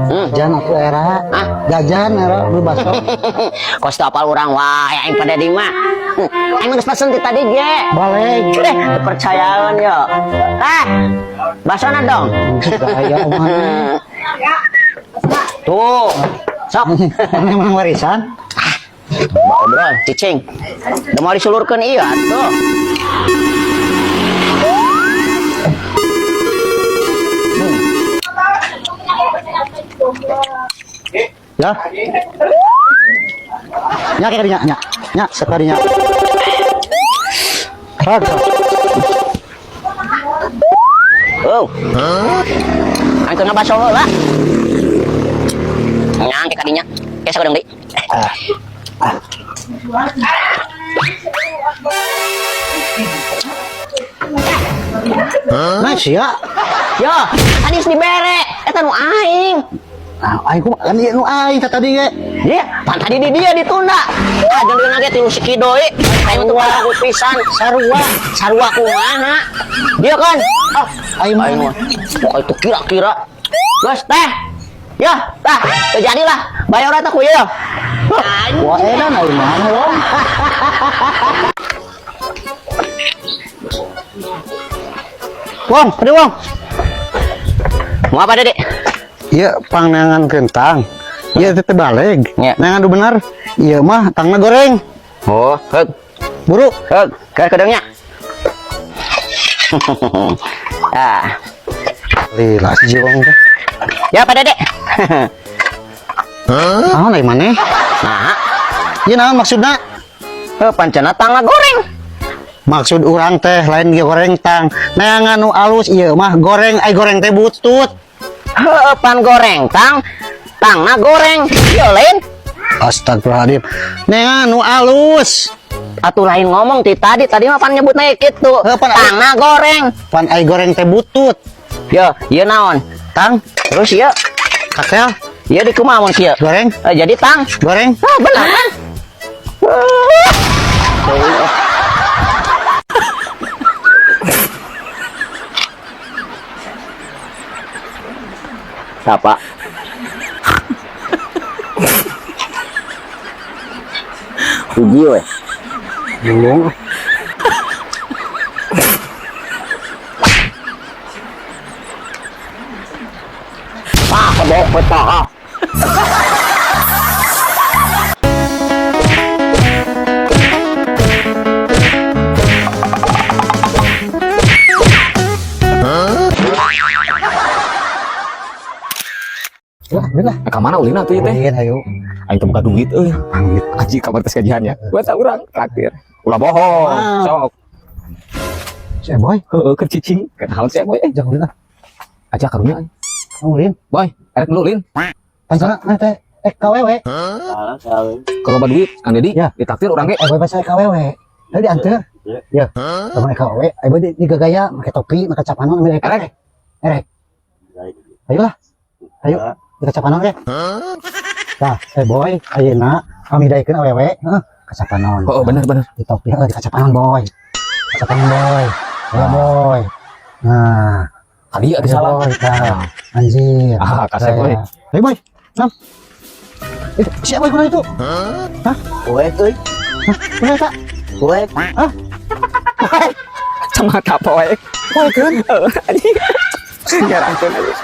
Jajan aku era. Ah. Jajan era beli bakso. Kos teu apal urang wae aing pada di mah. Aing mah geus pesen ti tadi ge. Balik. Eh, percayaan yo. Tah. Basona dong. Gaya mana? Tuh. Sok. Mana emang warisan? Ngobrol, cicing. Udah mau disulurkeun ieu atuh. Ya. Nya kayak nya, nya. Nya sekali nya. Rag. Oh. Aing keur ngabaso heula. Nyang ke kadinya. Ke sakedeung deui. Nah, sia. Yo, tadi geus dibere. Eta nu aing. Ah, aing kumaha kan ieu nu aing teh tadi ge. Dia, pan tadi di dia ditunda. Ah, jeung ge tilu sikidoi. Aing teu aku pisan. Sarua. Sarua kumaha? Dia kan. Ah, Aing aing mah. mah. Pokoknya itu kira-kira. Geus teh. Ya, tah, terjadilah. Bayar eta ku ieu. Wah, edan aing mah wong. Wong, kadi wong. Mau apa, Dedek? Ieu pangnangan kentang. Ieu teh baleg. Ya. Nangan du bener. Ieu mah tangna goreng. Oh, heug. Buru. Heug, ke kedeungnya. Ah. Lila si wong teh. Ya, Pak Dedek. Naon aing maneh? Nah, Ieu naon maksudna? heuh pancena tangna goreng. Maksud urang teh lain ge goreng tang. Neangan nu alus ieu mah goreng ai goreng teh butut. Heuh pan goreng tang, tangna goreng. Ieu lain. Astagfirullahaladzim. Neangan nu alus. Atuh lain ngomong ti tadi, tadi mah pan nyebutna kitu. Heuh, pan Tangna goreng. Pan ai goreng teh butut. Yo, ieu naon? Tang Terus ieu, kakel ieu di kumaha mun kieu? goreng Eh, jadi tang. goreng. Ah, benar kan? Siapa? Hiji we. Belum. Ah, kedok peta. Ah. Lah, lah. Ka mana ulina tuh ieu teh? Ulin ayo. Aing teu boga duit euy. Pamit. Aji kabar tes gajian ya. Buat urang traktir. Ulah bohong. Ah. Sok. Si boy, Heeh, keur cicing. Kenalan si boy eh. jangan ulin ah. Aja karunya euy. Ulin. Boy, erek dulu lin. Pancana nah teh eh KWW. Kalau loba duit Kang Dedi, Ya. ditraktir urang ge. Eh boy pasal KWW. Tadi diantar. Ya. Sama KWW, eh boy di gagaya make topi, make capanon ambil Erek. Erek. Ayolah. Ayo, kita capanon ge. Tah, eh boy, ayeuna kami daekeun awewe, heeh, kacapanon. Oh, bener bener. Di topi heeh, di kacapanon boy. Kacapanon boy. Ayo boy. Nah, Kali ayo ada salah. boy, tah. Anjir. Ah, kasep boy. Ayo boy. Nam. Eh, siapa boy itu? Hah? Poek euy. Hah? Kunaon eta? Poek. Hah? Poek. Kacamata poek. Poek kan? Heeh, anjing. Ngarangkeun aja.